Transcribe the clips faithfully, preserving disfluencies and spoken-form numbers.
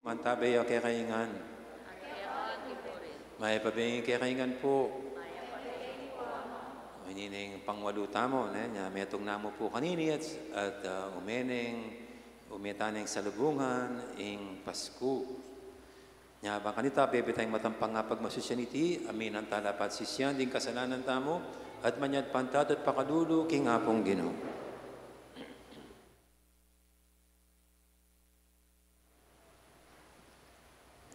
Mantabe ya kekayu ngan. Mayap a bie kekayu ngan pu. Ini ing pangwalu tamu, ne? Nya, metung namu pu kanini at, at, ah, ume neng, ume tane ing salubungan ing Pasku. Nya, bang kanita, bebe tayang matampang a pagmasusyan iti, aminan tala pa at sisian ding kasalanan tamu, at manyawad pa tamu at pakalulu king Apung Ginu.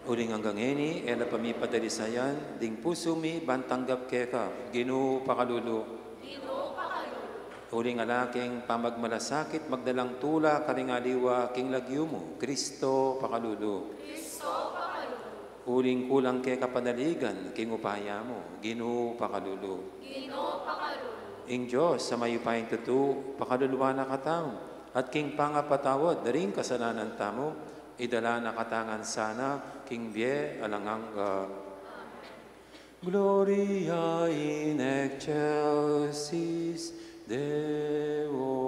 Uling anggang ngeni, e na pa mi padalisayan ding pusu mi ban tanggap keka, Ginu, pakalulu. Ginu, pakalulu. Uling ala keng pamagmalasakit, magdalang tula karing aliwa king lagyu mu, Kristo, pakalulu. Kristo, pakalulu. Uling kulang keka panaligan king upaya mu, Ginu, pakalulu. Ginu, pakalulu. Ing Dios a mayupayang tutu, pakaluluan na katamu, at king pangapatawad da ring kasalanan tamu, idala na katamu ngan sana king bie alang angga. Gloria in excelsis Deo.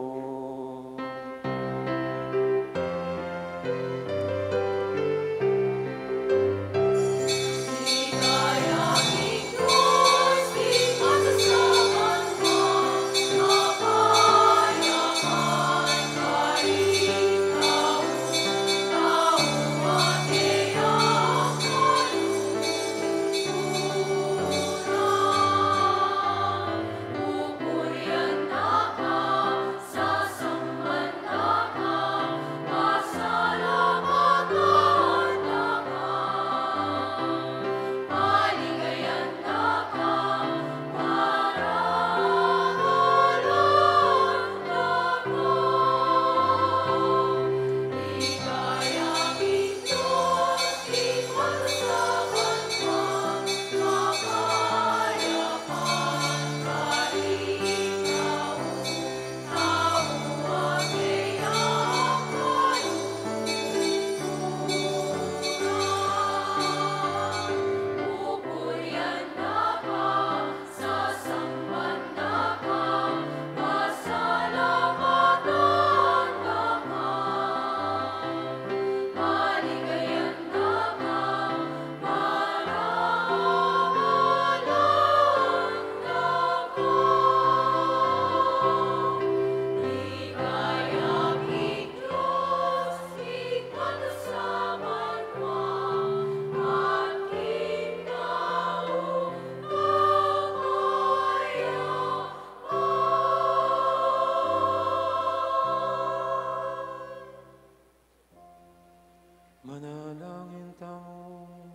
Manalangin tamu.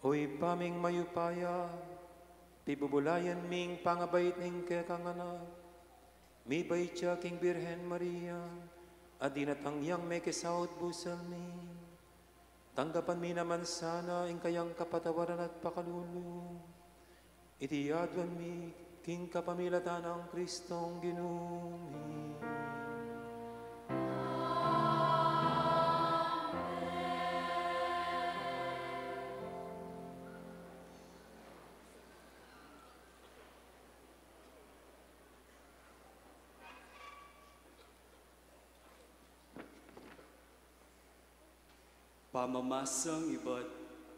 O Ibpa ming mayupaya, pibubulayan ming pangabait ning kekang Anak, mibait ya king Birhen Maria, at dinatang yang mekisaut busal mi. Tanggapan mi naman sana ing kayang kapatawaran at pakalulu. Iti aduan mi king kapamilatan nang Kristong Ginu mi. Pamamasang ibat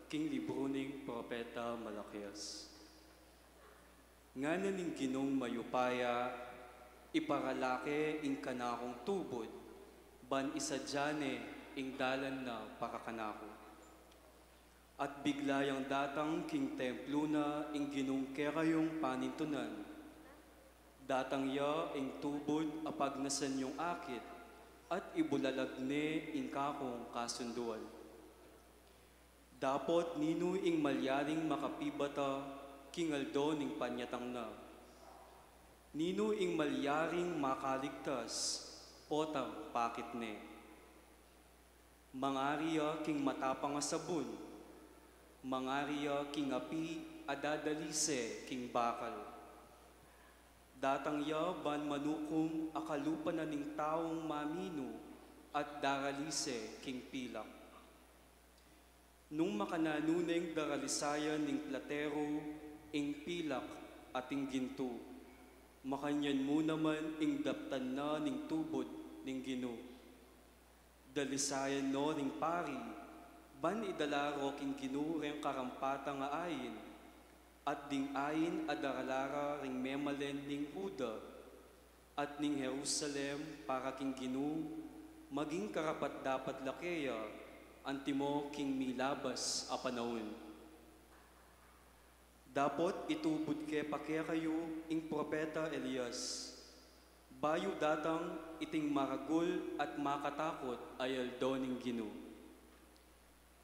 king libru ning propeta Malakias. Ngana ning Ginung mayupaya, iparala ke ing kanakung tubud, ban isadia ne ing dalan na para kanaku. At bigla yang datang king templu na ing Ginung kekayung panintunan. Datang ya ing tubud a pagnasan yung akit, at ibulalag ne ing kakung kasunduan. Dapot ninu ing malyaring makapibata king aldo ning panyatang na? Ninu ing malyaring makaligtas potang pakit ne? Mangari ya king matapang a sabun, mangari ya king api a dadalise king bakal. Datang ya ban manukum a kalupa na ning taung maminu at daralise king pilak. Nung makananu neng daralisayan ning platero ing pilak at ing gintu, makanyan mu naman ing daptan na ning tubud ning Ginu. Dalisayan no ring pari, ban idala ro king Ginu reng karampatan a ain, at ding ain a darala ra ring memalen ning Juda at ning Jerusalem para king Ginu, maging karapat-dapat la keya antimo king milabas a panaun. Dapot itubud ke pa kekayu ing propeta Elias, bayu datang iting maragul at makatakut a aldo ning Ginu.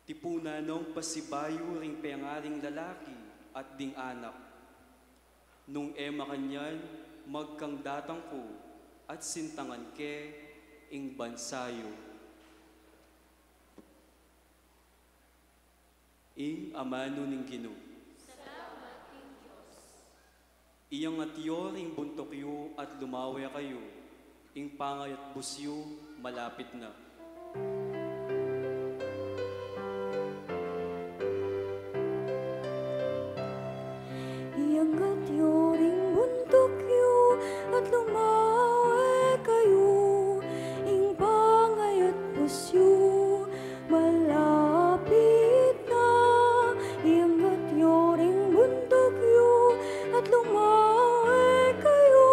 Tipunan nong pasibayu ring pengaring lalaki at ding anak. Nung e makanyan, magkang datang ku at sintangan ke ing bansa yu. Ing amanu ning Ginu. Salamat king Dios. Iyangat yo ring buntuk yu at lumawe kayu, ing pangayatbus yu malapit na. Iyangat yo ring buntuk yu at lumawe kayu, ing pangayatbus yu malapit na. Iyangat yo ring buntuk yu at lumawe kayu,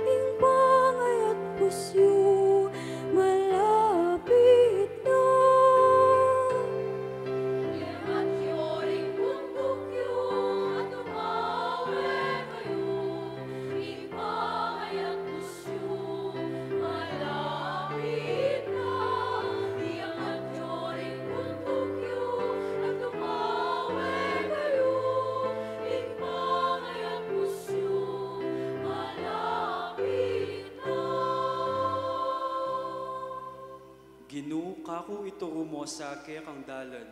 ing pangayatbus yu malapit na. Iyangat yo ring buntuk yu at lumawe kayu, ing pangayatbus yu malapit na. Iyangat yo ring buntuk yu at lumawe kayu, ing pangayatbus yu malapit na. Ginu, kaku ituru mo sa kekang dalan,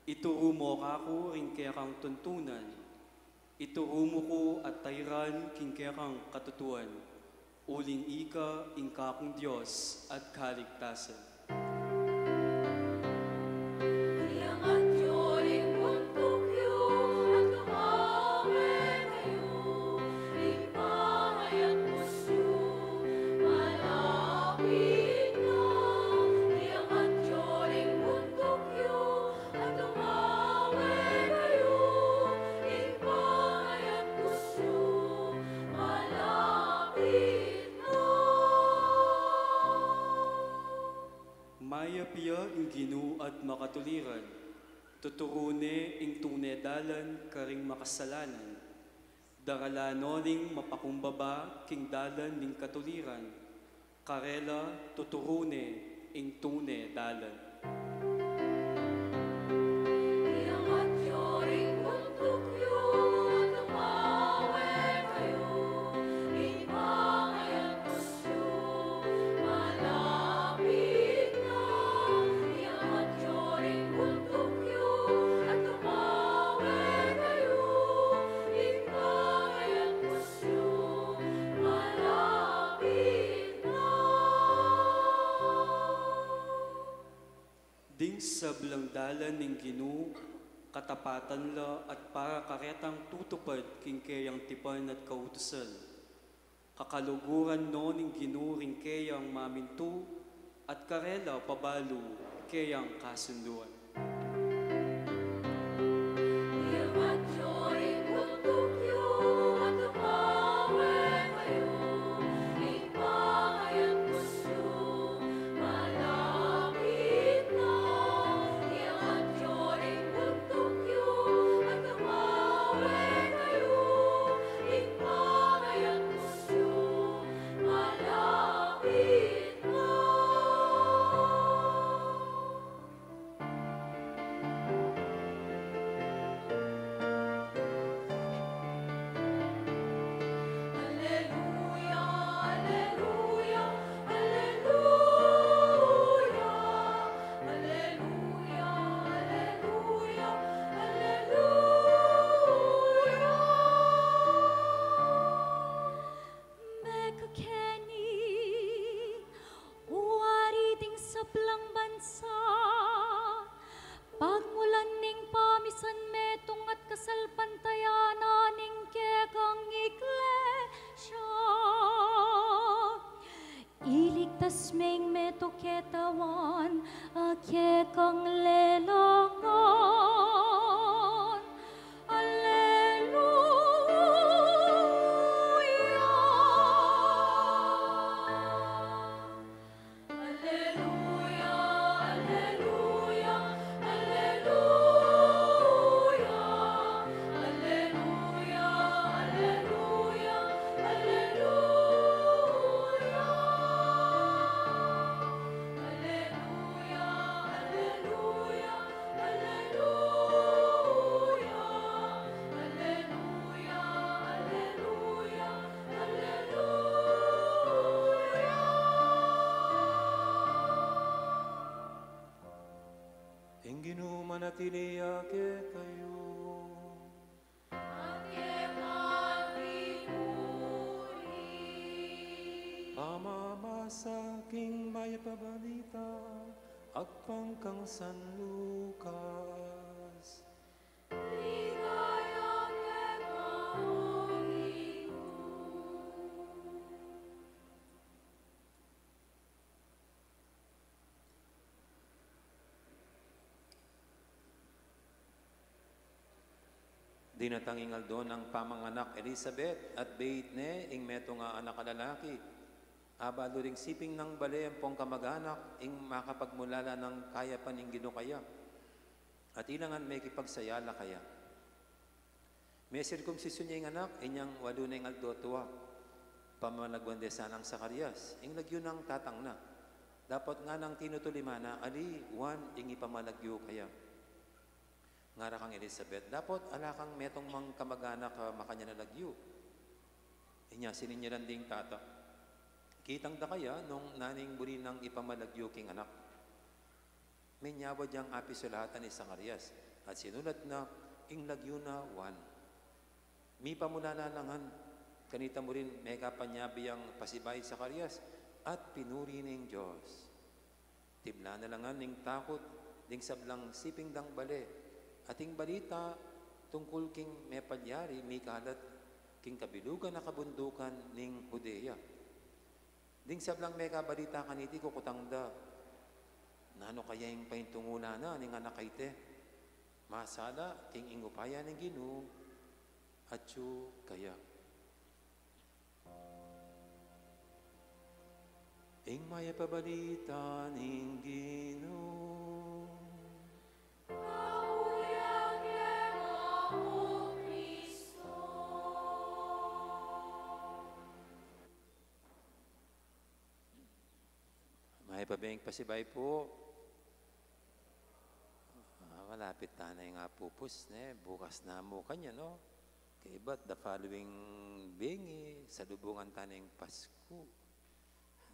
ituru mo kaku ring kekang tuntunan, ituru mu ku at tairan king kekang katutuan, uling ika ing kakung Dios at kaligtasan. Iyangat yo ring buntuk yu at lumawe kayu, ing pangayatbus yu malapit na. Iyangat yo ring buntuk yu at lumawe kayu, ing pangayatbus yu malapit na. Mayap ya ing Ginu at makatuliran, tuturu ne ing tune dalan karing makasalanan. Daralan no ring mapakumbaba king dalan ning katuliran, karela tuturu ne ing tune dalan. Iyangat yo ring buntuk yu at lumawe kayu, ing pangayatbus yu malapit na. Iyangat yo ring buntuk yu at lumawe kayu, ing pangayatbus yu malapit na. Ding sablang dalan ning Ginu, katapatan la at para karetang tutupad king keyang tipan at kautusan. Kakaluguran no ning Ginu ring keyang mamintu, at karela pabalu keyang kasunduan. Iyangat yo ring buntuk yu at lumawe kayu, ing pangayatbus yu malapit na. Iyangat yo ring buntuk yu at lumawe kayu, ing pangayatbus yu malapit na. Alleluia, alleluia, alleluia. Alleluia, alleluia, alleluia. Mekakeni, o Ari, ding sablang bansa, pagmulan ning pamisan metung at kasalpantayanan ning kekang iglesia. Iligtas meng metung ketawan, a kekang lelangan. Alleluia. Alleluia, alleluia, alleluia. Alleluia, alleluia, alleluia. Alleluia, alleluia, alleluia. Alleluia, alleluia, alleluia. Ing Ginu manatili ya kekayu. At keka rin. Pamamasa king Mayap a Balita agpang kang San Lucas. Ligaya keka, O Ginu. Dinatang ing aldo nang pamanganak Elizabeth, at beit ne ing metung a anak a lalaki. Abalu ring siping nang bale ampong kamag-anak ing makapagmulala nang kayapan ning Ginu kaya, at ila ngan mekipagsaya la kaya. Mesirkumsisyun ya ing anak inyang walu neng aldo tua. Pamalagwan de sanang Zacarias ing lagyu nang tatang na. Dapot nganang tinutuliman na, ali, Juan ing ipamalagyu kaya. Ngara kang Elizabeth, dapot ala kang metung mang kamag-anak a makanyan a lagyu. Inya sininyalan ding tata, kitang da kaya nung naning buri nang ipamalagyu king anak. Minyawad yang apisulatan i Zacarias, at sinulat na ing lagyu na Juan. Mipamulala la ngan, kanita murin mekapanyabi yang pasibayu i Zacarias, at pinuri ne ing Dios. Tibla na la ngan ning takut ding sablang siping dang bale, at ing balita tungkul king mepalyari mikalat king kabilugan a kabundukan ning Judea. Ding sablang mekabalita kaniti kukutang da, nanu kaya ing paintungulan na ning anak a iti? Masala king ing upaya ning Ginu atyu kaya. Ing Mayap a Balita ning Ginu. Papurian keka, O Kristo. Mayap a bengi pasibayu pu. Ah, malapit tana ing apupus, ne? Bukas na mu kanyan, no? Kaybat, the following bengi, salubungan tana ing Pasku.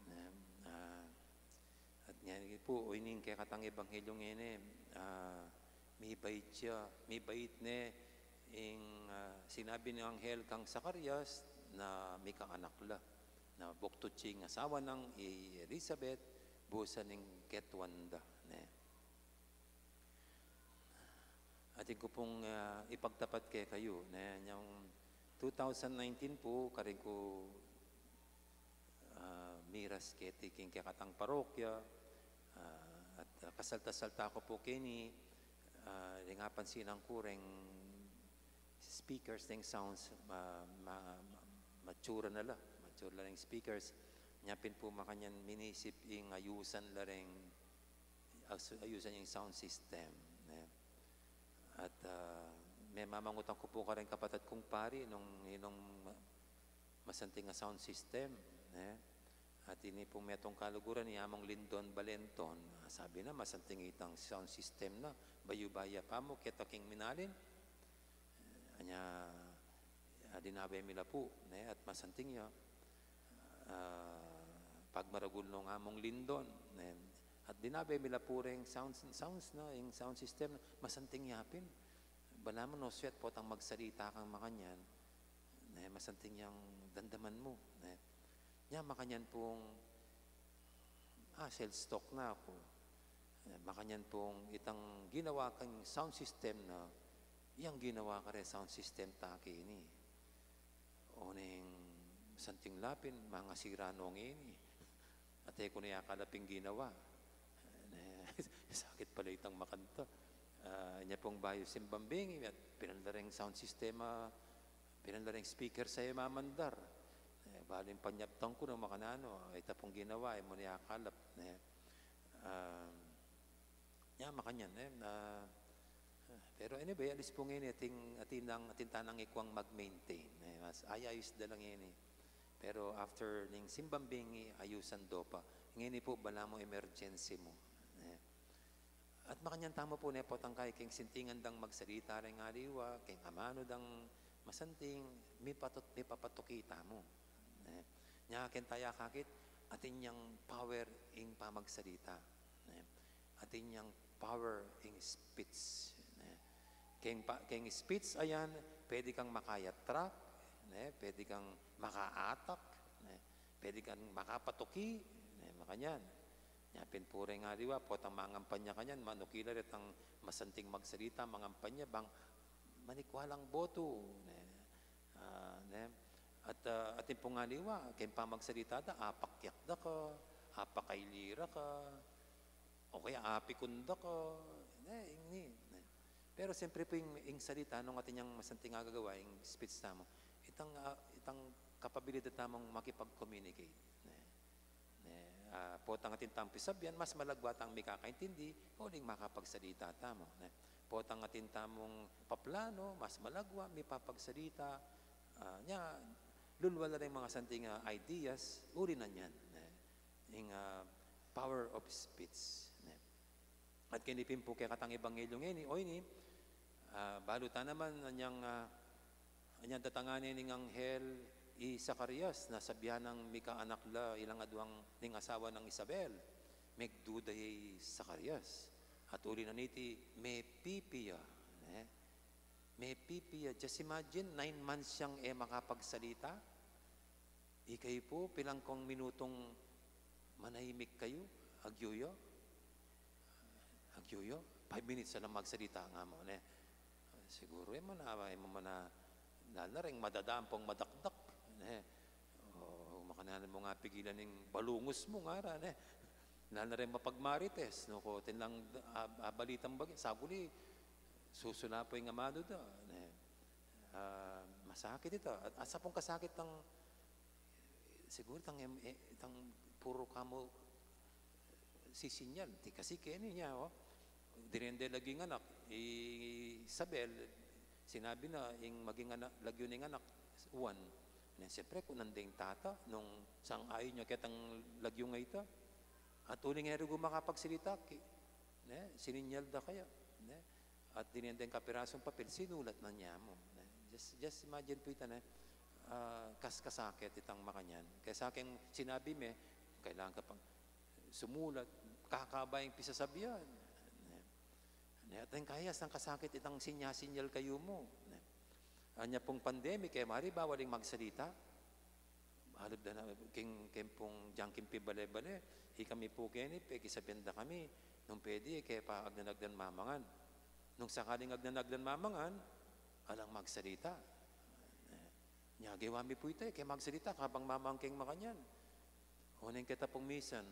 Ne? Ah, at ngeni pu, o, ining kekatang ebanghelyu ngeni, ah, mibait ya, mibait ne ing, ah, sinabi ning anghel kang Zacarias na mikanganak la. Na buktut ya ing asawa nang i Elizabeth, busan ing ketuan da, ne. Atin ku pung, ah, ipagtapat kekayu, ne, nyang two thousand nineteen pu, karin ku, ah, miras keti king kekatang parokya, ah, at, ah, kasalta-salta ku pu keni, ah, ring apansinan ku reng speakers, reng sounds, ma-, ma-, ma-, matsura na la, matsura la reng speakers. Nya pin pu makanyan minisip ing ayusan la reng, asu-, ayusan ing sound system, ne. At, ah, memamangutang ku pu kareng kapatad kung pari nung, nung ma-, masanting a sound system, ne. At ini pung metung kaluguran, i Among Lindon Balenton, ah, sabi na, masanting itang sound system na, bayu-bayu pa mu, keta king minalin. Anya, ah, dinabe mi la pu, ne, at masanting ya, ah, pagmaragul nung Among Lindon, ne, at dinabe mi la pu reng sounds, sounds na, ing sound system, masanting ya pin. Balamu no sweat potang magsalita kang makanyan, ne, masanting yang damdaman mu, ne. Nya makanyan pung, ah, self-talk na ku. Eh, makanyan pung itang ginawa kang sound system na, yang ginawa ka re sound system ta keni. O neng santing lapin, mangasira no ngeni. Ate ku ne akalap ing ginawa. Ne, sakit pala itang makanta. Ah, inya pung bayu simbang bingi, at pinanla reng sound system, ah, pinanla reng speaker sa mamandar. Eh, balu ing panyabtan ku nung makananu, ita pung ginawa, e mu ne akalap. Ne. Ah, Ya, makanyan, e. Ah, pero anyway, at least pu ngeni, atin, atin lang, atin tanang ikuang mag-maintain, e. Mas ayayus da lang ngeni. Pero after ning simbang bingi, ayusan do pa. Ngeni pu, balamu emergency mu. E. At makanyan tamu pu, ne, potang kaya keng sintingan dang magsalita reng aliwa, keng amanu dang masanting, mipatot-, mipapatuki tamu. E. Nya keng taya kakit, atin yang power ing pamagsalita. E. Atin yang power ing speech. Ne? Keng pa-, keng speech a yan, pwede kang maka-attract, ne? Pwede kang maka-attack, ne? Pwede kang makapatuki, ne? Makanyan. Nya pin pu reng aliwa, potang mangampanya kanyan, manukila retang masanting magsalita, mangampanya, bang manikwa lang botu, ne? Ah, ne? At, ah, atin pung aliwa, keng pamagsalita da, apakyat da ka, apakaili ra ka, o kaya apikun da ka, ne, ing ni, ne. Pero siyempre pu ing, ing salita, nung atin yang masanting agagawa, ing speech tamu, itang, ah, itang kapabilidad tamung makipag-communicate, ne. Ne, ah, potang atin tamung pisabyan, mas malagwa tang mikakaintindi, uling makapagsalita tamu, ne. Potang atin tamung paplanu, mas malagwa, mipapagsalita, ah, nya, lulwal la ring masanting, ah, ideas, uli na niyan, ne. Ing, ah, power of speech, ne. At keni pin pu kekatang ebanghelyu ngeni, o ini, ah, balu ta naman anyang, ah, anyang datangan ne ning anghel i Zacarias, na sabian nang mikaanak la ilang adwang ning asawa nang Isabel. Megduda ya i Zacarias. At uli na niti, mepipi ya, ne? Mepipi ya. Just imagine, nine months yang e makapagsalita. Ikayu pu, pilan kong minutung manahimik kayu, agyu yu? Agyu yu? Five minutes na lang magsalita nga mu, ne? Siguru, e mu na, e mu na, lalo na ring madadaan pung madakdak, ne? O, makananu mu nga pigilan ing balungus mu ngara, ne? Lalo na ring mapagmarites, nu, ko, atin lang, a-, abalitan bagi, saguli, susula pu ing amanu da, ne? Ah, masakit ita. At asa pung kasakit tang, siguru itang, em, e, itang puru kamu sisinyal. Ti kasi keni nya, o. Dine deng lagyu ning anak, i Isabel, sinabi na, ing maging anak, lagyu ning anak, Juan. Nya, siyempre, kunan deng tata, nung sang-ayon ya ketang lagyu a ita. At uling e rugu makapagsalita, ki-, ne, sininyal da kaya, ne? At dine deng kapirasung papel, sinulat na nya mu, ne? Just, just imagine pu ita, ne? Ah, kas-, kasakit itang makanyan. Kaya sa akin, sinabi me, kailangan ka pang sumulat, kakaba ing pisasabyan. Ne? Ne, at ang kaya, sang kasakit itang sinya-sinyal kayu mu. Ne? Anya pung pandemic, e, mari bawal ing magsalita. Alib da na, keng, keng pung dyang keng pibale-bale, ikami pu keni, pekisabian da kami, nung pwede, e, kaya pa agdan-agdan mamangan. Nung sakaling agdan-agdan mamangan, alang magsalita. Nya, gewa mi pu ita, e, kaya magsalita, kabang mamangan keng makanyan. O neng keta pung misan,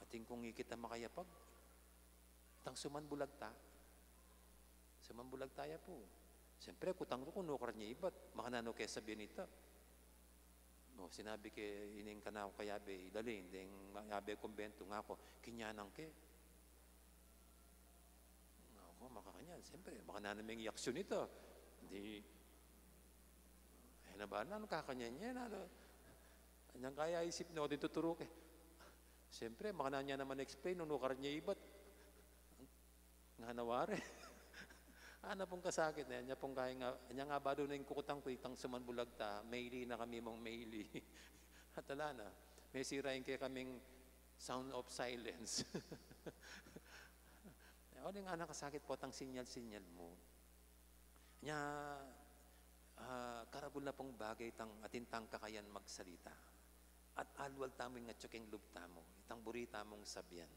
atin kung ikit a makayapag, itang sumanbulag ta. Sumanbulag ta ya pu. Siyempre, kutang ku, nukar nya ibat. Makananu ke sabian ita? O, sinabi ke, ining kanaku kayabe, idalin, deng yabe kumbentu, ngaku, kinyanan ke. Ngaku, makakanyan, siyempre, makananu meng yaksyon ita? Di, e, na ba, nanu kakanyan nya, nanu? Anyang kaya isip na, o, di tuturu ke. Siyempre, makananu nya naman explain, nung nukar nya ibat. Ngana wari. Ana pung kasakit ne, nya pung kaya nga, nya nga balu na ing kukutang ku itang sumanbulag ta, maili na kami mung maili. At ala na, mesira ing kekaming sound of silence. Uling ana kasakit potang sinyal-sinyal mu. Nya, ah, karagul na pung bagay itang atin tang kakayan magsalita. At alwal tamu ing atyu king lub tamu, itang buri tamung sabian.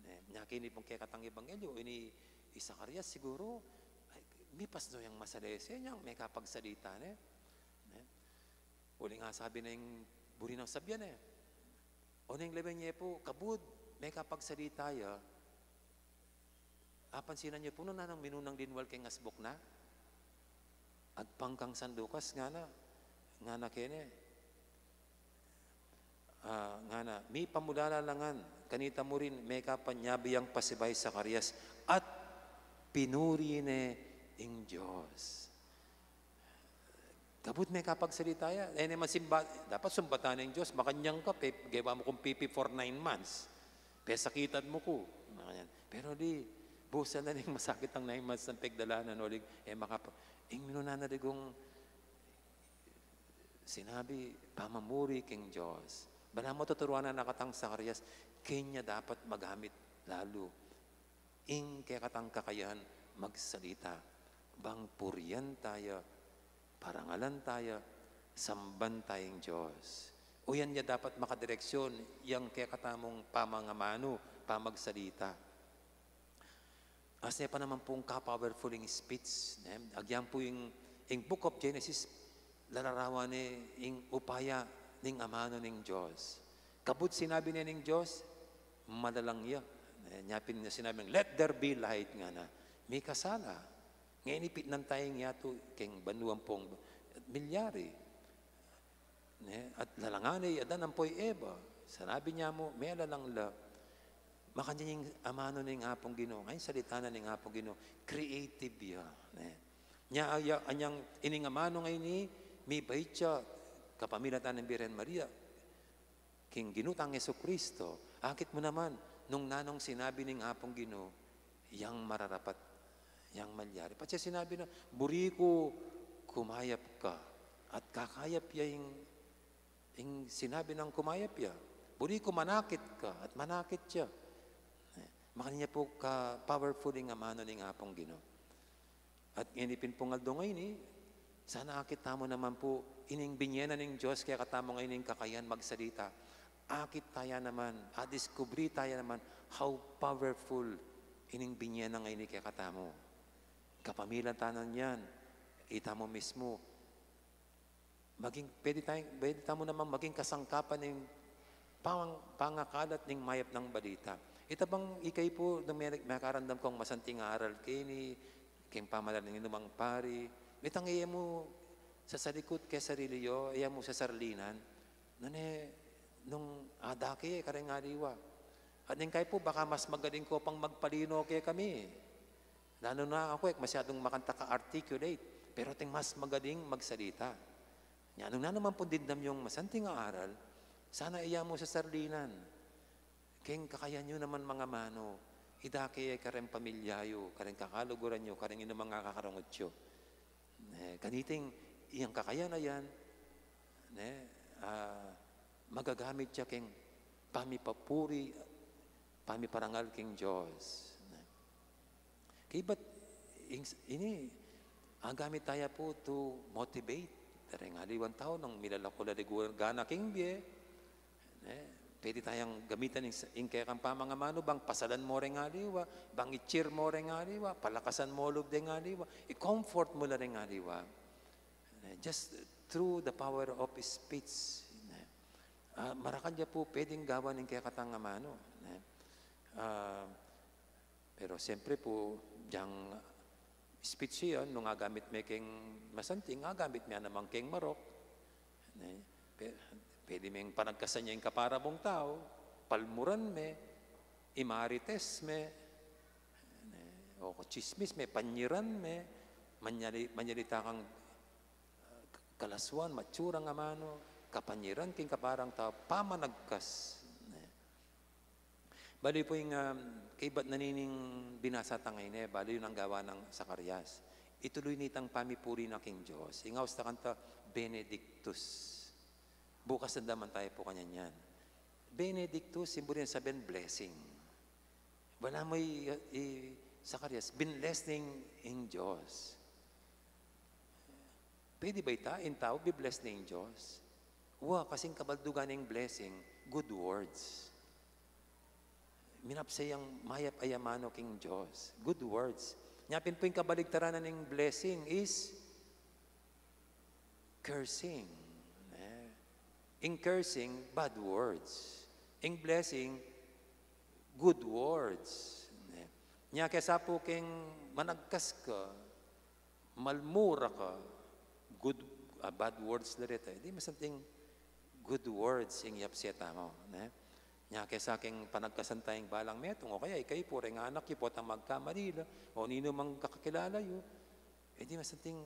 Ne, nya keni pung kekatang ebanghelyu, ini i Zacarias siguru, ay, mipasnu yang masalese, nyang mekapagsalita ne. Ne? Uling asabi na ing buri nang sabian e, O ning lawen ye pu, kabud mekapagsalita ya, apansinan ye pu nung nanung minunang linwal keng asbuk na? Agpang kang San Lucas, ngana, ngana kene, ah, ngana, mipamulala la ngan, kanita mu rin mekapanyabi yang pasibayu i Zacarias, at pinuri ne ing Dios. Kabud mekapagsalita ya, e ne man simba, dapat sumbatan ne ing Dios, makanyan ka, pe, gewa mu kung P P for nine months. Pesakitan mu ku. Makanyan. Pero di, busan na ning masakit a nine months nang pegdalanan, uling, e, makapa-, ing minuna na digong sinabi, pamamuri king Dios. Balamu tuturuan na katang Zacarias, kenya dapat magamit lalu ing kekatang kakayahan magsalita, bang purian taya, parangalan taya, samban taya ing Dios. O yan ya dapat makadireksyon yang kekatamung pamangamanu, pamagsalita. Asne pa naman pung ka-powerful ing speech, ne? Agyan pu ing, ing Book of Genesis, lalarawan ne ing upaya ning amanu ning Dios. Kabud sinabi ne ning Dios, malalang ya. Ne? Nya pin sinabi, "Let there be light," ngana. Mikasala. Ngeni pitnan taya ing yatu keng banua ampong milyari. Ne? At lalangan ne i Adan ampo i Eva. Sinabi ne mu, melalang la. Makanyan ing amanu ning Apung Ginu. Ngeni salita na ning Apung Ginu, creative ya. Ne? Nya, aya, anyang ining amanu ngeni, mibait ya kapamilatan ning Birhen Maria king Ginu tang Jesucristo. Akit mu naman, nung nanung sinabi ning Apung Ginu, yang mararapat, yang malyari. Patse sinabi na, "Buri ku kumayap ka." At kakayap ya ing, ing sinabi nang kumayap ya. "Buri ku manakit ka." At manakit ya. Eh, makanyan pu ka-powerful ing amanu ning Apung Ginu. At ngeni pin pung aldo ngeni, sana akit tamu naman pu, ining binye na ning Dios kekatamu ngeni ing kakayahan magsalita. Akit taya naman, adiskubri taya naman, how powerful ining binye na ngeni kekatamu. Kapamilatan na niyan, itamu mismu, maging, pwede tayong, pwede tamu namang maging kasangkapan ning pang-, pangakalat ning mayap nang balita. Ita bang ikayu pu, nung me-, mekaramdam kang masanting aral keni, keng pamanalig ning lumang pari, itang iya mu sasalikut keng sarili yu, iya mu sasarlinan, nune, nung adake ya kareng aliwa. At ning kayu pu, baka mas magaling ko pang magpalino kekami. Lalu na aku, e ku masyadung makanta ka-articulate, pero ating mas magaling magsalita. Nya, nung nanu man pung dimdam yung masanting a aral, sana iya mu sasarlinan. Keng kakayahan yu naman mangamanu, idake ya kareng pamilya yu, kareng kakaluguran yu, kareng inumang kakarungut yu. Eh, kaniting iyang kakayahan a yan, ne, ah, magagamit ya keng pamipapuri, pamiparangal keng Dios. Ne. Kaybat, ing-, ini, agamit taya pu to motivate. Kareng aliwang tau, nung milalako la ring gana keng bie, ne, pwede tayang gamitan ing, ing kekang pamangamanu, bang pasalan mu reng aliwa, bang i-cheer mu reng aliwa, palakasan mu lub deng aliwa, i-comfort mu la reng aliwa. Ne, just through the power of speech. Ne. Ah, marakal ya pu, pwedeng gawan ing kekatang amanu. Ne. Ah, Pero siyempre pu, dyang speech yan, nung agamit me keng masanting, agamit me naman keng marok. Ne? Pe-, pwede meng panagkasan ya ing kapara mung tau, palmuran me, imarites me, ne? O tsismis me, panyiran me, manyali-, manyalita kang, ah, kalaswan, matsurang amanu, kapanyiran king kaparang tau, pamanagkas. Ne? Balu pu ing, um, kaybat na nining binasa tang ini, balu yung gawa nang Zacarias. Ituluy nitang pamipuri na king Dios. Ing aus ta kanta, Benedictus. Bukas na naman tayo pu kanyan yan. Benedictus, simbolo yan sabihin, blessing. Balamu i, i Zacarias, binless ning ing Dios. Pwede ba ita? Ing tau, bibless na ing Dios? Wa, kasi ing kabaldugan ning blessing, good words. Minapse yang mayap a amanu king Dios. Good words. Nya pin pu ing kabaligtaran na ning blessing is cursing. Ne? Ing cursing, bad words. Ing blessing, good words. Ne? Nya kesa pu keng managkas ka, malmura ka, good, ah, bad words la reta. E di masanting good words ing yapse tamu, ne? Nya kesa keng panagkasan taya ing balang metung, o kaya ikayu pu, reng anak yu, potang magkamali la, o ninu mang kakakilala yu, e di masanting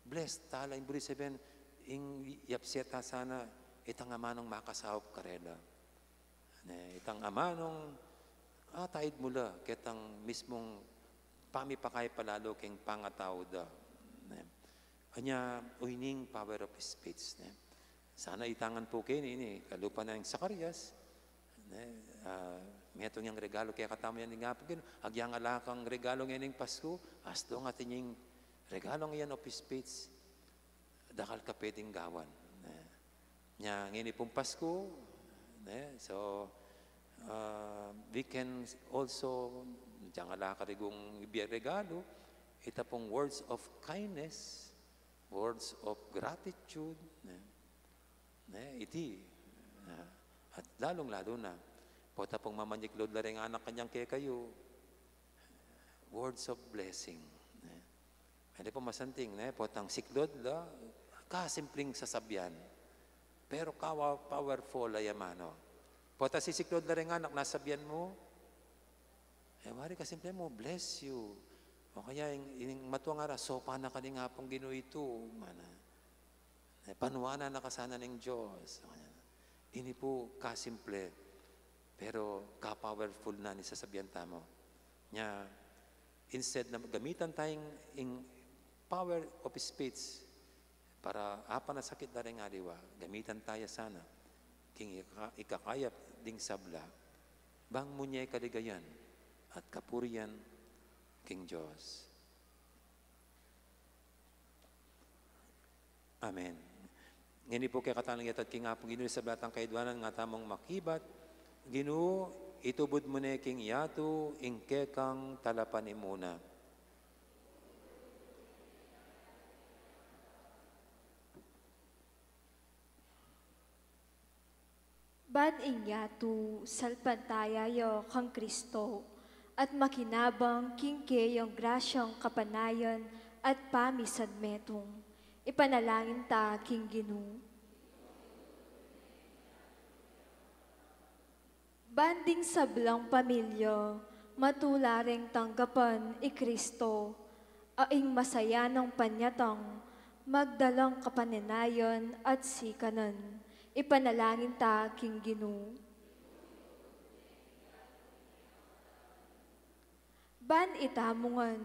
blessed tala, ing buri sabian, ing yapse ta sana, itang amanung makasaup karela. Ne, itang amanung ataid mu la ketang mismung pamipakay palalu keng pangatau da. Ne. Anya, uyu ning power of speech, ne. Sana itangan pu keni, ini, kalupa na ning Zacarias, ne, ah, metung yang regalu kekatamu yan ning Apung Ginu, agyang ala kang regalu ngening Pasku, astung atin yang regalu yan of speech, dakal ka pwedeng gawan. Ne? Nya, ngeni pung Pasku, ne? So, uh, we can also, agyang ala ka regung ibie regalu, ita pung words of kindness, words of gratitude, ne? Ne? Iti, ah, at lalung-lalu na, pota pung mamanyiklud la reng anak kanyang kekayu, words of blessing. Ne? Meli pu masanting, ne? Potang siklud la, kasimpleng sasabian. Pero kawa-, powerful a amanu. Pota sisiklud la reng anak, nasabian mu, e, wari kasimple mu, "Bless you." O kaya, ing, ing matua ngara, "Sopan na ka ning Apung Ginu itu," mana. E, panuanan na ka sana ning Dios. Ini pu kasimple, pero ka-powerful na ning sasabian tamu. Nya, instead na gamitan taya ing power of speech para apanasakit da reng aliwa, gamitan taya sana king ika-, ikakayap ding sabla, bang munye kaligayan at kapurian king Dios. Amen. Ngeni pu kekatamu nang yatad king Apung Ginu ing sablang kayadwanan, nga tamung makibat. Ginu, itubud mu ne king yatu ing kekang talapanimuna. Ban ing yatu salpantaya ya kang Kristo, at makinabang king keyang grasyang kapanayan at pamisanmetung. Ipanalangin ta king Ginu. Ban ding sablang pamilya, matula reng tanggapan i Kristo, a ing masayanang panyatang, magdalang kapanenayan at sikanan. Ipanalangin ta king Ginu. Ban itamu ngan,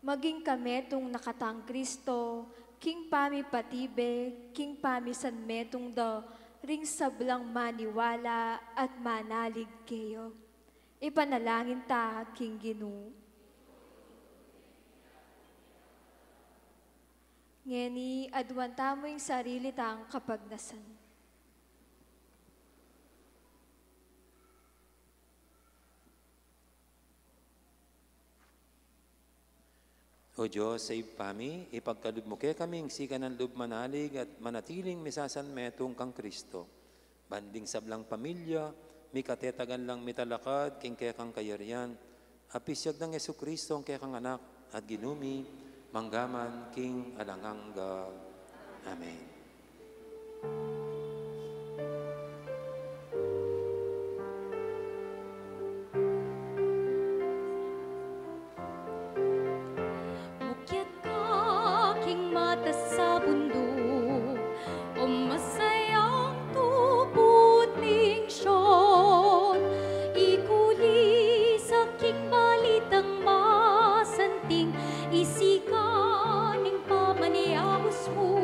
maging kametung na katang Kristo, king pamipatibe, king pamisanmetung da, ring sablang maniwala at manalig keya. Ipanalangin ta king Ginu. Ngeni, aduan tamu ing sarili tang kapagnasan. O Dios, a Ibpa mi, ipagkalub mu kekami ing sikanan lub manalig at manatiling misasanmetung kang Kristo. Ban ding sablang pamilya, mikatetagan lang mitalakad king kekang kayarian, apisyag nang Jesucristo, ing kekang Anak at Ginu mi, mangga man king alang angga. Amen. Mukyat ka king matas a bunduk, o masayang tupud ning Sion, ikulisak king balitang masanting, isikan ing pamanyabus mu.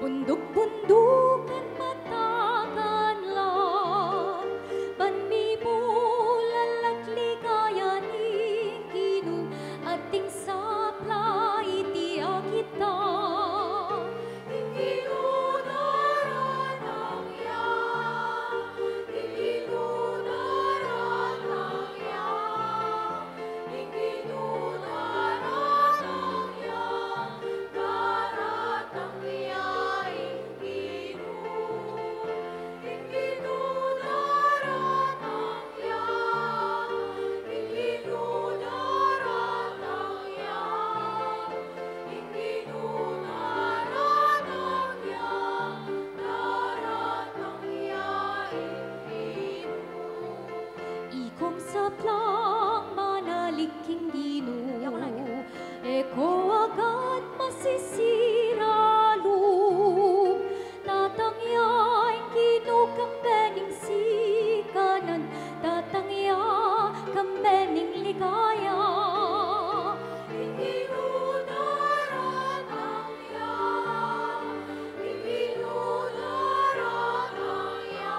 Bunduk-bundukan matakan la, ban mimulaklak ligaya ning Ginu, ating sapla iti a kita. Ing Ginu daratang ya, ing Ginu daratang ya. Ing Ginu daratang ya, daratang ya ing Ginu. Ing Ginu daratang ya, ing Ginu daratang ya, ing Ginu daratang ya, daratang ya ing Ginu. Ikong saplang manalig king Ginu, e ko agad masisiralu. Datang ya ing Ginu kambe ning sikanan, datang ya kambe ning ligaya. Ing Ginu daratang ya, ing Ginu daratang ya.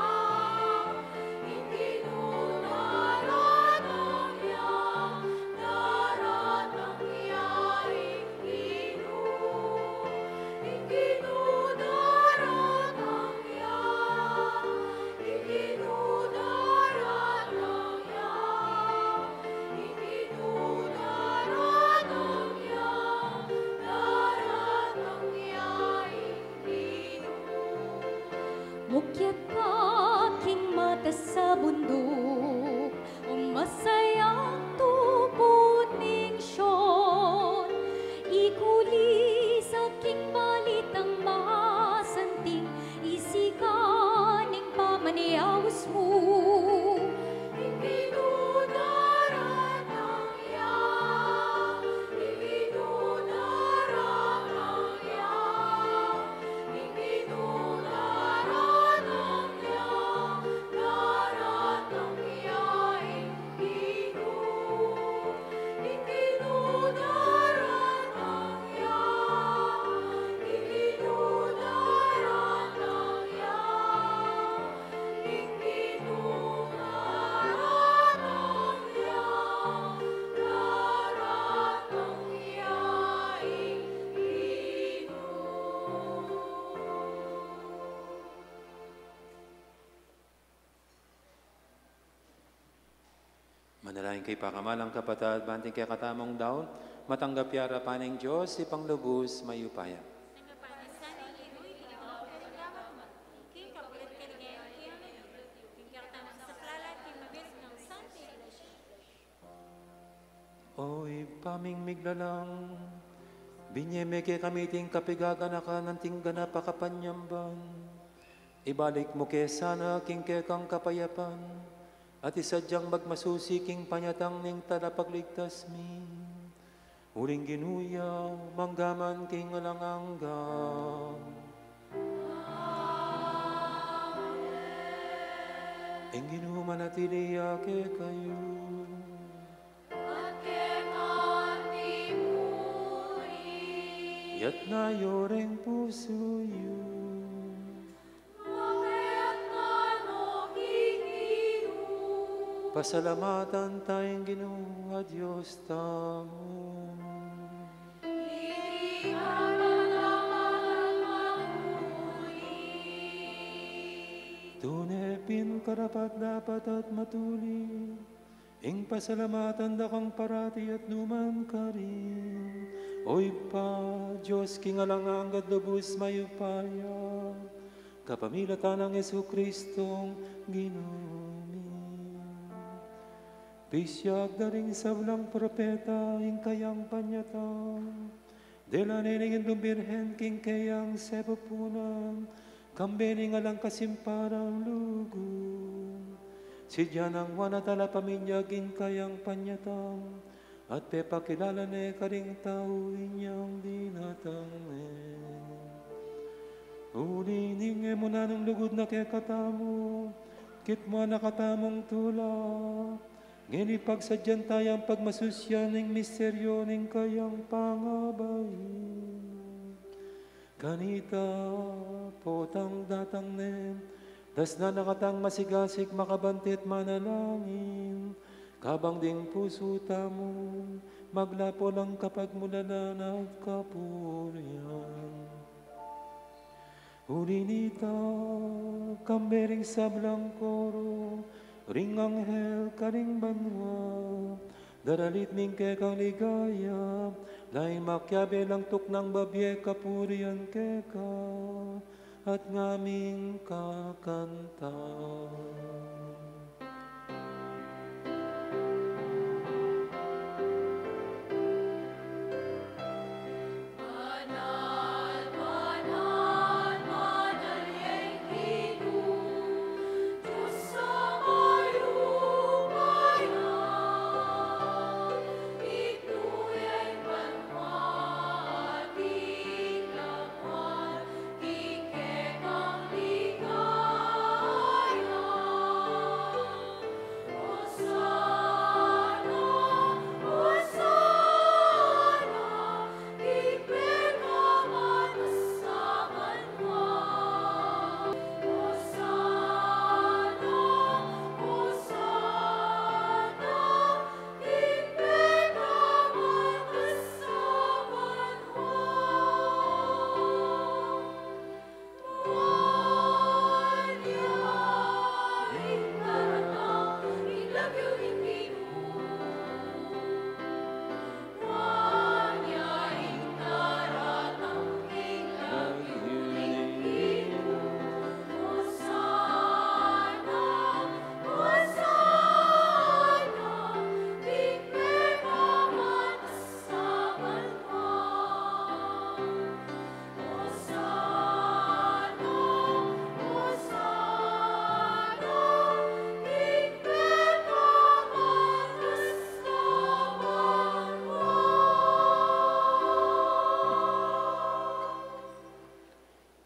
Ing Ginu daratang ya, daratang ya ing Ginu. Ing Ginu daratang ya, ing Ginu daratang ya, ing Ginu daratang ya, daratang ya ing Mukyat ka king matas a bunduk, o masayang tubu ning Sion. Ikulis king balitang masanting, isikan ing pamanyaus mu. Ing Ginu daratang ya, ing Ginu daratang ya, ing Ginu daratang ya, daratang ya ing Ginu. Ing Ginu daratang ya, ing Ginu daratang ya. Manalangin kayu, pakamalan kung kapatad, ban ing kekatamung daun matanggap ya arapan ning Dios, Ibpang lubus mayupaya. O Ibpa ming miglalang, binie mu kekami iting kapigaganakan anting ganap a kapanyamban. Ibalik mu ke sana king kekang kapayapan, at isadyang magmasusi king panyatang ning Talapagligtas mi. Uling Ginu ya, mangga man king alang angga. Amen. Ing Ginu manatili ya kekayu. At keka mu rin. Iyatas yu ring pusu yu. Makayatas no king Ginu. Pasalamatan taya ing Ginu a Dios tamu. Iti karapat-dapat at matulid. Tune pin karapat-dapat at matulid, ing pasalamatan da kang parati at nu man karin, O Ibpa, Dios king alang angga at lubus mayupaya, kapamilatan nang Jesucristong Ginu mi. Pisyag da ring sablang propeta ing kayang panyatang, dela ne ning Indung Birhen king kayang sepupunan, kambe ning alang kasimpalang lugud. Sidya nang wana talapaminyag ing kayang panyatang, at pepakilala ne karing tau inyang dinatang ne. Uli ning e mu na nung lugud na kekatamu, kitmuan na katamung tula, ngeni pagsadyan tayang pagmasusyan ning misteryu ning kayang pangabait. Kanita potang datang ne, dasnan na katang masigasig, makabanti't manalangin, kabang ding pusu tamu maglapo lang kapagmulalan at kapurian. Uli nita, kambe ring sablang koro ring anghel karing banua, daralit mi ing kekang ligaya, dahil makiabe lang tuknang babie, kapurian keka, at ngaming kakanta.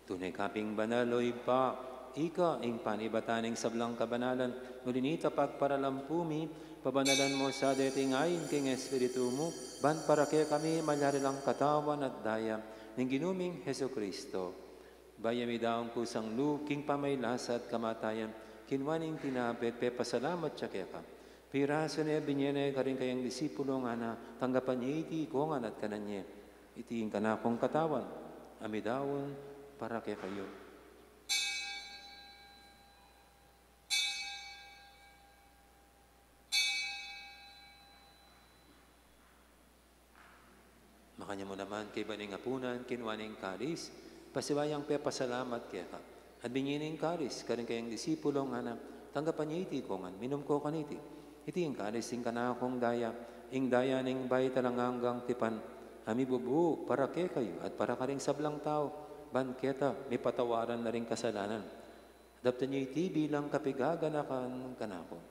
Tune ka pin banal, o Ibpa, ika ing panibatan ning sablang kabanalan, uli nita pagparalampu mi, pabanalan mu sa deting ain king Espiritu mu, ban para kekami malyari lang katawan at daya ning Ginu ming Jesucristo. Bayu ya midaun kusang lub king pamaylasa at kamatayan, kinua ne ing tinape at pepasalamat ya keka. Pirasu ne, binie ne karing kayang disipulo, ngana, tanggapan ye iti ikayu ngan at kanan ye. Iti ing kanakung katawan, a midaun para kekayu. Makanyan mu naman kaybat ning apunan, kinua ne ing kalis, pasibayu yang pepasalamat keka, at binie ne ing kalis karing kayang disipulo, ngana, tanggapan ye iti ikayu ngan, minum kayu kaniti. Iti ing kalis ning kanakung daya, ing daya ning bayu at alang anggang tipan, a mibubu para kekayu at para karing sablang tau, ban keta mipatawaran la ring kasalanan. Daptan ye iti bilang kapigaganakan kanaku.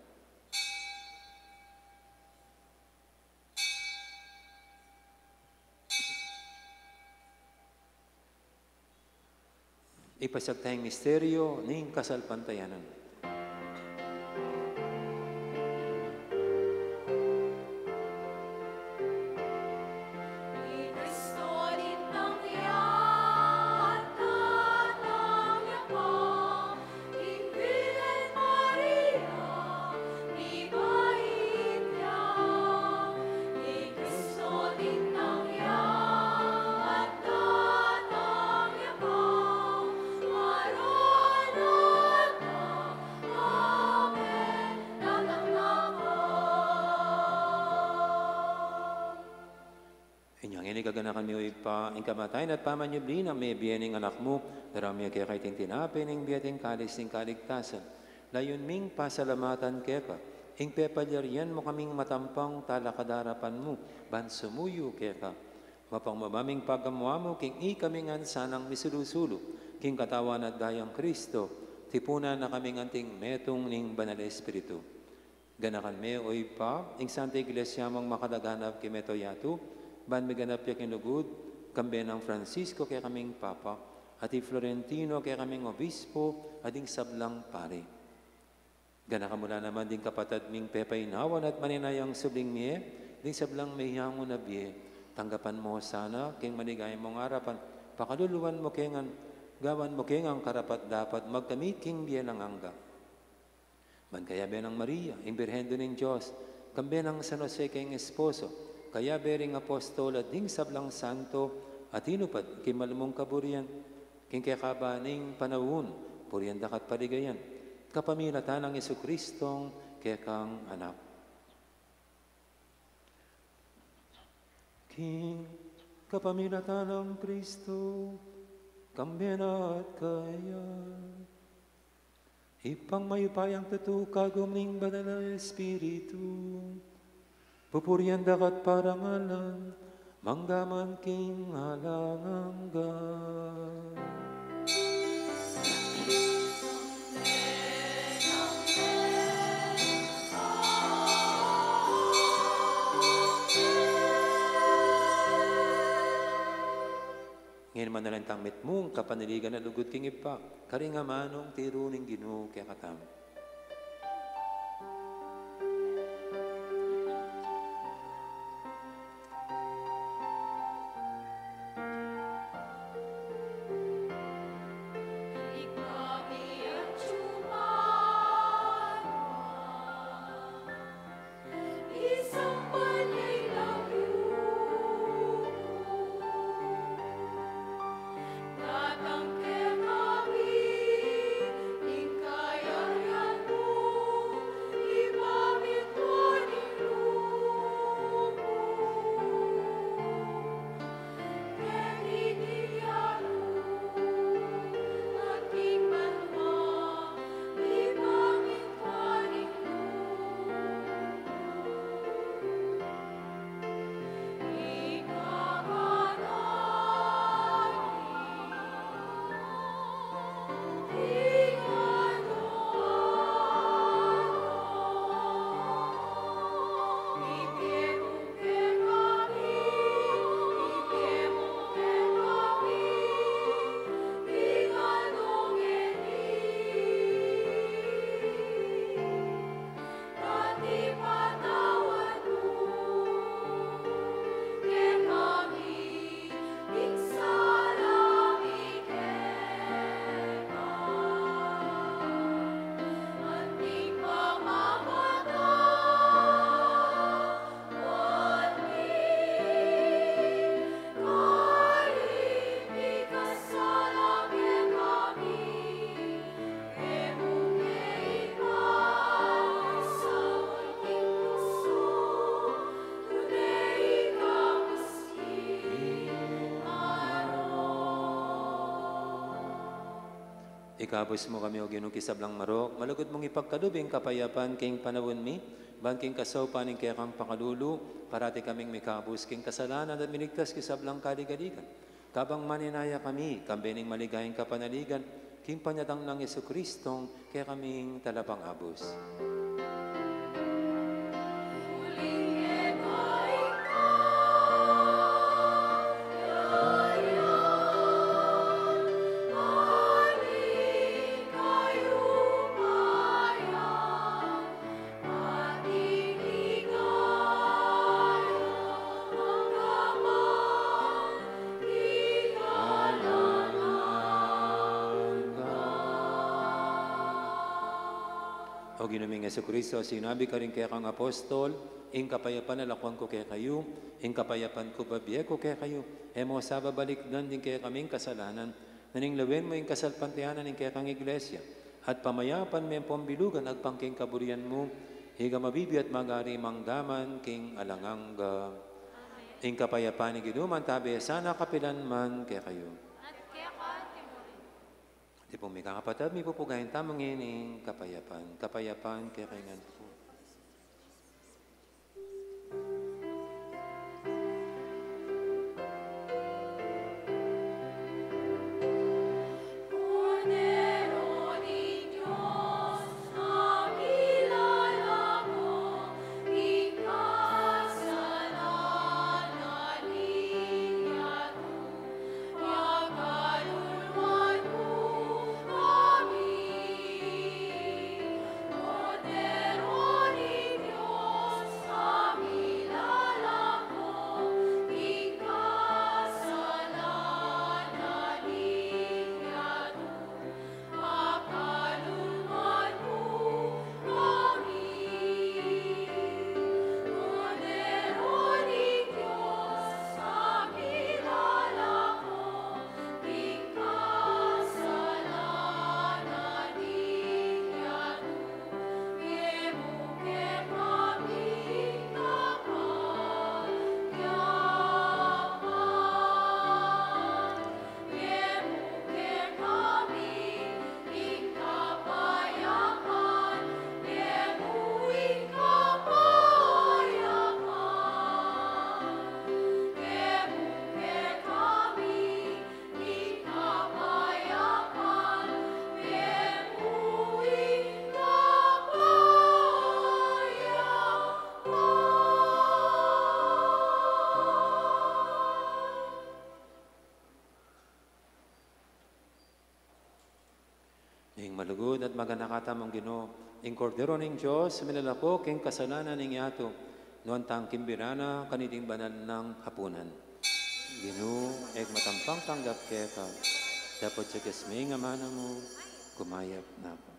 Ipasiag taya ing misteryu ning kasalpantayanan. Inya ngeni gaganakan mi, o Ibpa, ing kamatayan at pamanyubli nang mebie ning Anak mu, daraun mi keka iting tinape ning bie at ing kalis ning kaligtasan. Layun ming pasalamatan keka ing pepalyarian mu kaming matampang talakad king arapan mu, ban sumuyu keka. Mapagmamaming pagamu-amu king ikami ngan sanang misulu-sulu king katawan at dayang Kristo, tipunan na kami ngan anting metung ning Banal Espiritu. Ganakan me, o Ibpa, ing Santa Iglesia mung makalaganap king mabilug a yatu, ban miganap ya king lugud, kambe nang Francisco kekaming Papa, at i Florentino kekaming Obispo, at ding sablang pari. Ganakan mu la naman ding kapatad ming pepainawan at maninayang subling mie, ding sablang meyangu na bie. Tanggapan mu la sana king maligaya mung arapan, Pakaluluan mu ke ngan, gawan mu ke ngan karapat-dapat magkamit king bie alang angga. Ban kayabe nang Maria, ing Birhen Indu ning Dios, kambe nang San Jose king esposo, kayabe ring apostol at ding sablang santo a tinupad king malmung kaburian, king kekaban ning panaun, purian da ka at paligayan, kapamilatan nang Jesucristong kekang Anak. King kapamilatan nang Kristo, kambe na at kaya. Ibpang mayupayang tutu, kagum ning Banal a Espiritu, pupurian da ka at parangalan, mangga man king alang angga. Ngeni manalangin tang mitmung kapanaligan a lugud king Ibpa, karing amanung tiru ning Ginu kekatamu. Ikabus mu kami, O Ginu, king sablang marok, malugud mung ipagkalub ing kapayapan king panaun mi, ban king kasaupan ning kekang pakalulu, parati kaming mikabus king kasalanan at miligtas king sablang kaligaligan. Kabang maninaya kami, kambe ning maligayang kapanaligan, king panyatang nang Jesucristong kekaming Talapangabus. O Ginu ming Jesucristo, sinabi karing kekang apostol, ing kapayapan lakuan ku kekayu, ing kapayapan ku bibie ku kekayu, e mu sa babalikdan ding kekaming kasalanan, nune lawen mu ing kasalpantayanan ning kekang Iglesia, at pamayapan me at pambilugan agpang king kaburian mu, ika a mabibie at magari mangga man king alang angga. Amen. Ing kapayapan ning Ginu mantabe sana kapilan man kekayu. At keka mu rin. Antimo pung mikakapatad, mipupugayan tamu ngening kapayapan. Kapayapan kekayu ngan pu. Ing malugud at maganaka tamung Ginu, ing Kordero ning Dios, milalako king kasalanan ning yatu, nuan tang kimbira na kaniting banal nang hapunan. Ginu, e ku matampang tanggap keka, dapot sa gas ming amanu mu, kumayap na ku.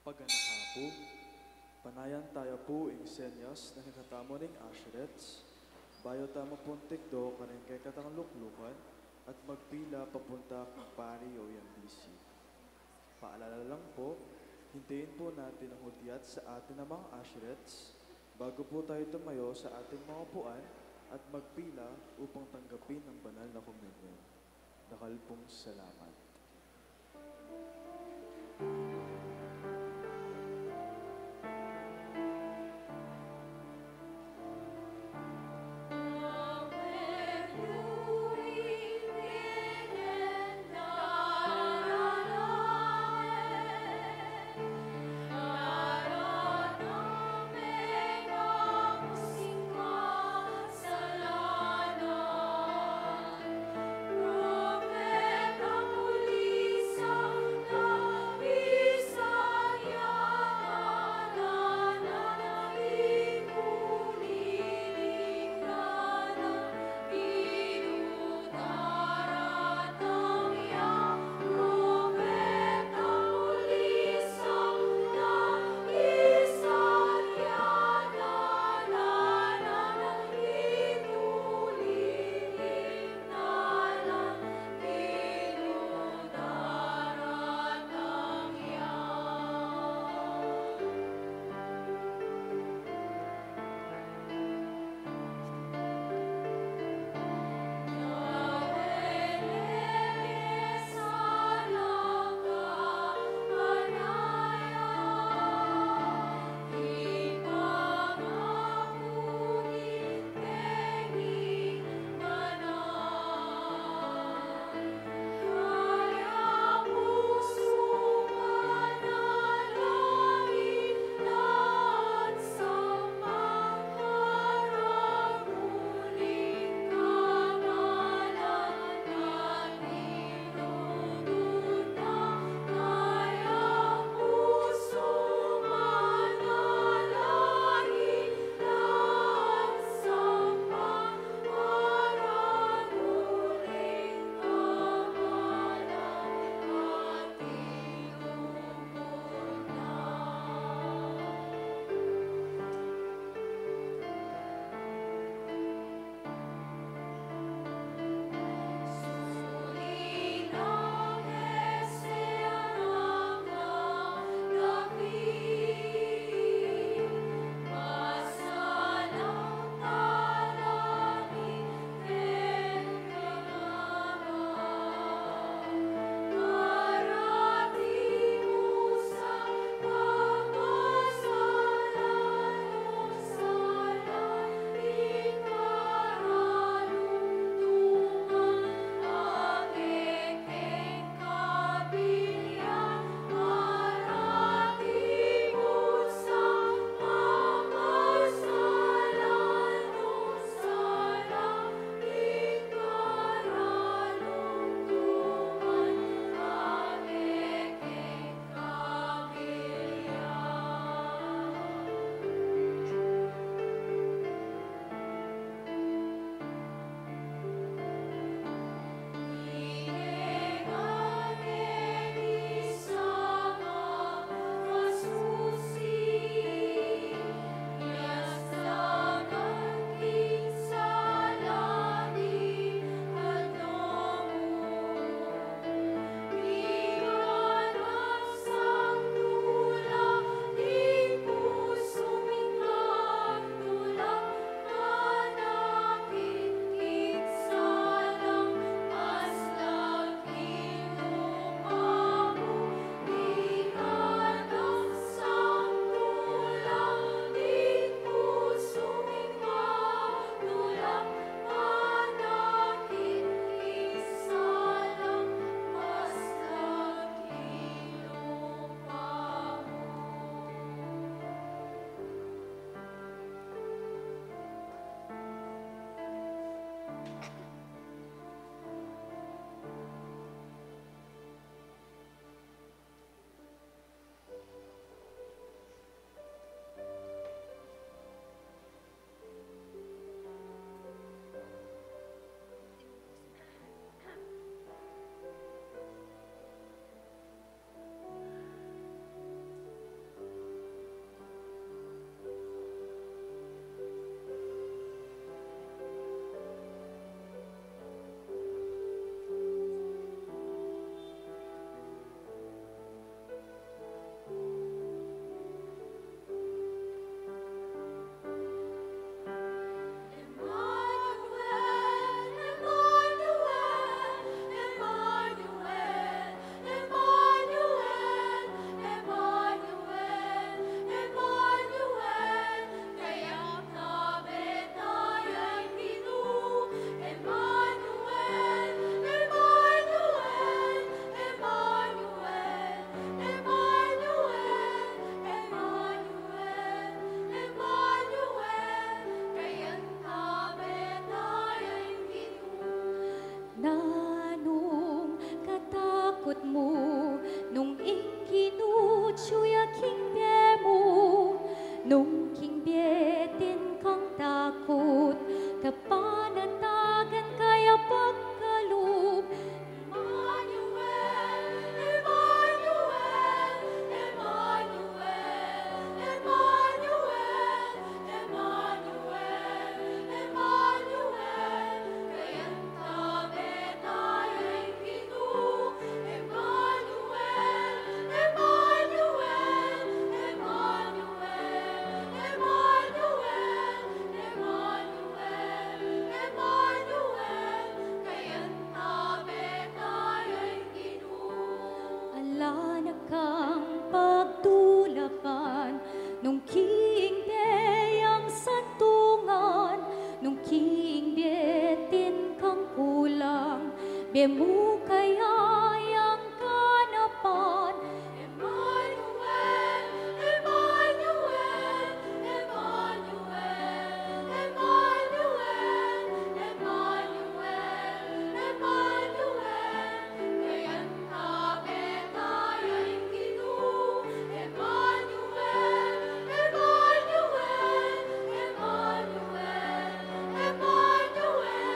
Paganaka pu, panayan taya pu ing senyas na kekatamu ning asirets, bayu tamu pung tikdo karing kekatang luklukan, at magpila papunta king pari o yang bisi. Paalala lang pu, hintayin pu natin ang hudyat sa atin namang asirets, bago pu tayo tumayo sa ating mga upuan at magpila upang tanggapin ang banal na komunyon. Dakal pung salamat. Suya king bie mu, nung king bie atin kang takut, kapanatagan kaya pagkalub. Emmanuel, Emmanuel, Emmanuel, Emmanuel, Emmanuel, Emmanuel, kaya't tabe taya ing Ginu. Emmanuel, Emmanuel, Emmanuel, Emmanuel, Emmanuel, Emmanuel, kaya't tabe taya ing Ginu. Ala na kang pagdulapan, nung king bie yang santungan, nung king bie atin kang kulang, bie mu kaya yang ganapan. Emmanuel, Emmanuel, Emmanuel, Emmanuel, Emmanuel, Emmanuel, kaya't tabe taya ing Ginu. Emmanuel, Emmanuel, Emmanuel, Emmanuel,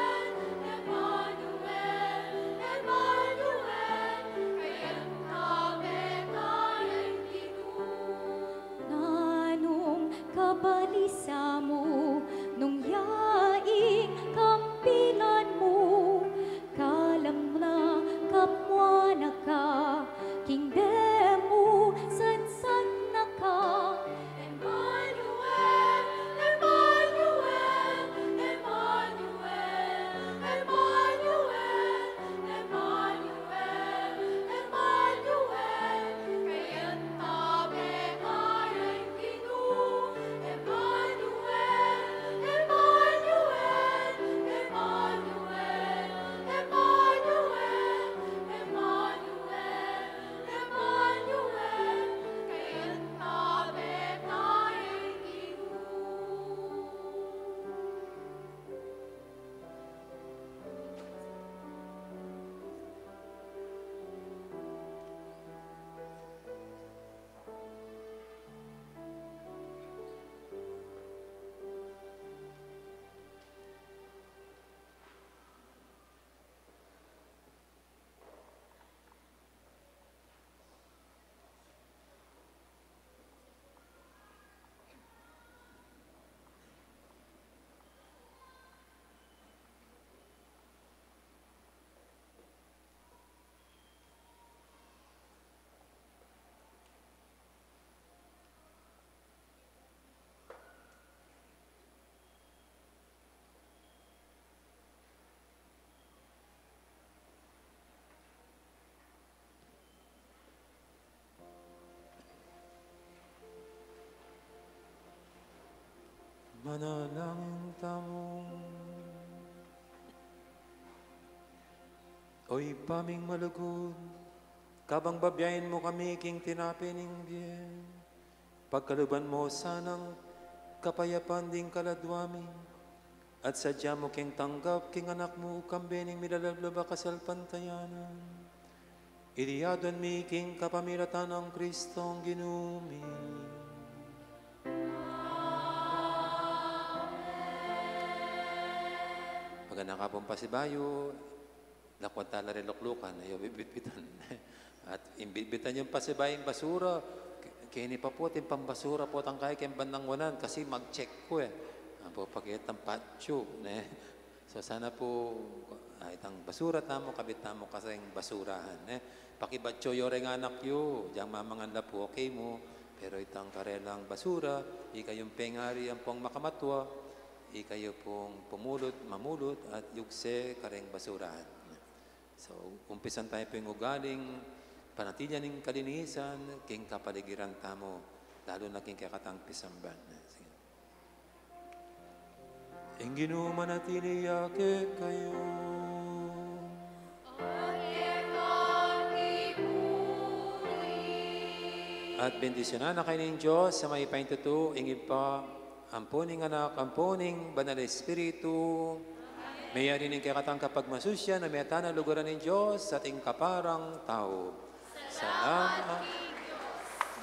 Emmanuel, Emmanuel, kaya't tabe taya ing Ginu. Nanung kabalisa mu, nung ya ing kampilan mu, kalam na kamuan na ka, king bie mu sansag na ka. Emmanuel, Emmanuel, Emmanuel, Emmanuel, Emmanuel, Emmanuel, kaya't tabe taya ing Ginu. Emmanuel, Emmanuel, Emmanuel, Emmanuel, Emmanuel, Emmanuel, kaya't tabe taya ing Ginu. Manalangin tamu. O Ibpa ming malugud, kabang babiain mu kami king tinape ning bie, pagkaluban mu sanang kapayapan ding kaladua mi, at sadya mu keng tanggap king Anak mu, kambe ning milalablabu a kasalpantayanan. Iti adwan mi king kapamilatan nang Kristong Ginu mi. Maganaka pung pasibayu. Lakuan tala ring luklukan, ayaw bitbitan. At imbitbitan yung pasibayung basura, ke-, keni pa pu, atin pang basura pu tangkay keng bandang wanan, kasi mag-check ku e. Apo, pakitang patsu, ne? So, sana pu, ah, itang basura tamu, kabit tamu kasing basurahan, ne? Pakibatsu yu reng anak yu, dyang mamangan la pu, okay mu, pero itang karelang basura, ikayung pengari ampong makamatua, ikayu pung pumulut, mamulut, at yugse kareng basurahan. So, umpisan tamu pu ing ugaling panatilian ing kalinisan king kapaligiran tamu, lalu na king kekatang pisamban. Sige. Ing Ginu manatili ya kekayu. At bendisyunan na kayu ning Dios a mayupaya king tutu, ing Ibpa, ampo ning Anak, ampo ning Banal a Espiritu. Meyari ning kekatang kapagmasusyan a meta na luguran ning Dios at ing kaparang tau. Salamat.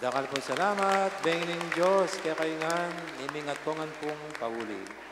Dakal pung salamat, bengi ning Dios kekayu ngan, imingat ko ngan pung pauli.